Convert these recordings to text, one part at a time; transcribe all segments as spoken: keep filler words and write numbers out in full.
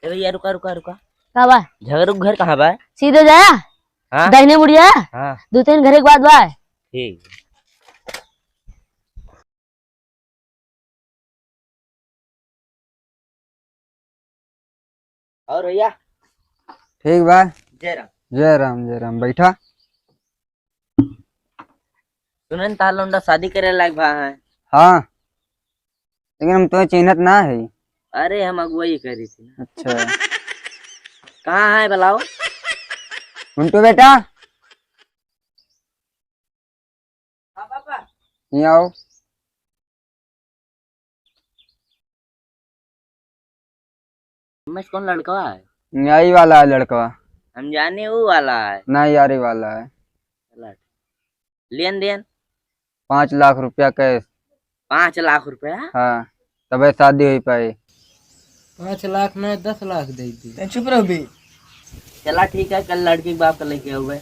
ए भैया, रुका, रुका, रुका। का बा? झगरू के घर कहाँ बा? सीधे जाया, हाँ? दाहिने मुड़िया, हाँ। दो तीन घर के बाद बा। ठीक। और भैया? ठीक बा। जय राम। जय राम, जय राम। बैठा। सुनन, तार लौंडा शादी करे लायक बा है। हाँ, लेकिन हम तुम्हें चिन्हत ना है। अरे, हम अगुवाई करी थी ना। अच्छा। कहाँ है बुलाओ? गुंटू बेटा, हाँ, पापा। यहाँ आओ। में से कौन लड़कवा है? न्यायी वाला है लड़कवा। हम जाने वो वाला है। ना, यारी वाला है। चला, लेन देन? पाँच लाख रुपया cash। पाँच लाख रुपया? हाँ, तबे शादी हो पाई। पाँच लाख में दस लाख दे दी। तैं चुप रह बे। चला ठीक है, कल लड़की के बाप का लेके आऊँगा।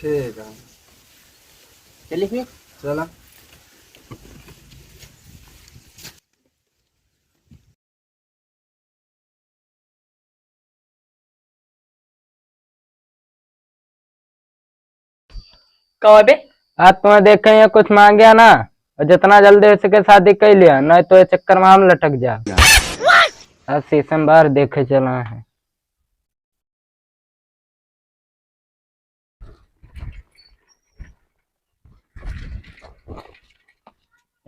ठीक है। चलिए फिर। चला। का बे? आज तुम्हें देखे हैं कुछ मांगे ना, और जितना जल्दी हो सके शादी कर लिया, नहीं तो ये चक्कर में हम लटक जा। आज शीशम बाहर देखे चला है।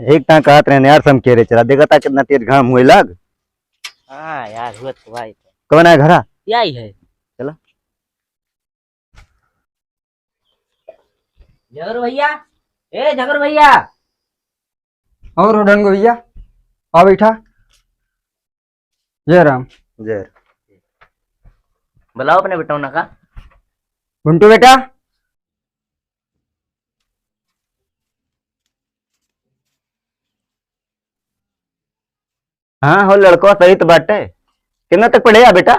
एक टांग कहत रहे यार, सम के रे चला, देखा था कितना तेज घाम हुए लाग। हाँ यार, हुआ तो भाई। कौन है घरा? यही है। चला। झगरू भैया, ए झगरू भैया। और हो ढंगू भैया, आ बैठा। जय राम। जय राम। बुलाओ अपने बेटौना का। गुंटू बेटा। हाँ हो लड़कवा, सही तो बाटे। कितना तक पढ़े आ बेटा?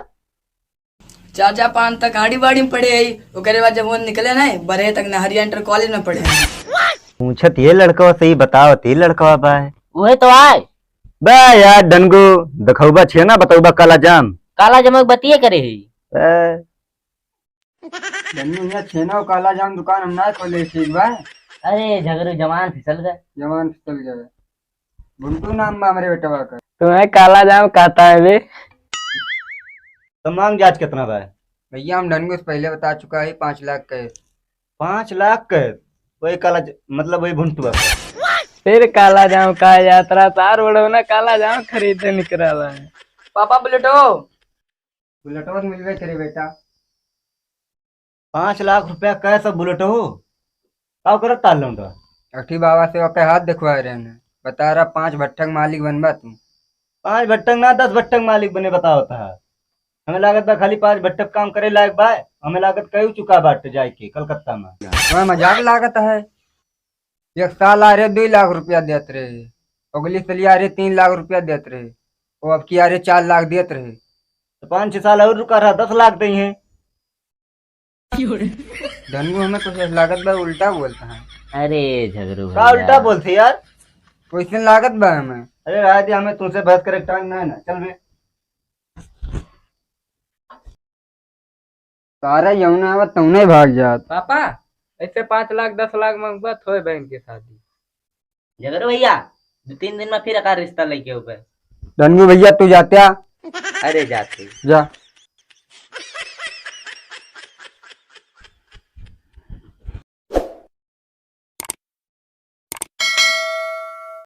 चार चार पाँच तक आड़ी बाड़ी में पढ़े आई, ओकरे बाद जब वो निकले ना, बरहे तक नहरिया इंटर कॉलेज में पढ़े। पूछत ये लड़कवा से, ई बतावत ये लड़कवा बा है। उहे तो आए। बा यार डनगो, देखौबा छेना, बतौबा काला जाम। काला जाम के बतिये करे है। ए। डनगो, यहाँ छेना और काला जाम दुकान हम ना खोले, ठीक बा? अरे झगरू, जवान फिसल गए। जवान फिसल गए। गुंटू नाम बा हमरे बेटवा का। तुम्हें काला जाम कहता है बे? तो मांग जांच कितना बा? भैया, हम ढनगो से पहले बता चुका है, पाँच लाख के। पाँच लाख के? वही काला ज-, मतलब वही भुंटुआ का। फिर काला जाम का यात्रा, तार बड़ो ना काला जाम खरीदे निकला है। पापा, बुलेटो। बुलेटो तो मिलबे करे बेटा। पाँच लाख रुपया cash और बुलेट हो? का करत ताल लौंडा? अठी बाबा से ओके हाथ देखवाए रहे ने। बता रहा, पाँच भट्ठक मालिक बनबा तू। पाँच भट्ठक ना, दस भट्ठक मालिक बने बतावत है। हमें लागत बा खाली पाँच भट्ठक काम करे लायक बा। हमें लागत कई चुका बाटे जाए के कलकत्ता में। तुम्हें मजाक लागत है। एक साल आ रहे दुई लाख रुपया देत रहे, अगली साल आ रहे तीन लाख रुपया देत रहे, वो अब की आ रहे चार लाख देत रहे। तो पाँच छह साल और रुका रहा, दस लाख दे हैं। धनगू, हमें कुछ ऐसा लागत बा, उल्टा बोलता है। अरे झगरू का भैया। उल्टा बोलते यार? वैसे लागत बा हमें। अरे राय दे, हमें तुमसे बहस करे टाइम ना है ना, चल बे। सारा जौने आवत तौने भाग जात। पापा, ऐसे पाँच लाख दस लाख मांगबा, थोए बहन के शादी। झगरू भैया, दो तीन दिन में फिर अकार रिश्ता लेके आऊबे। धनगू भैया, तू जात्या? अरे जाते। जा।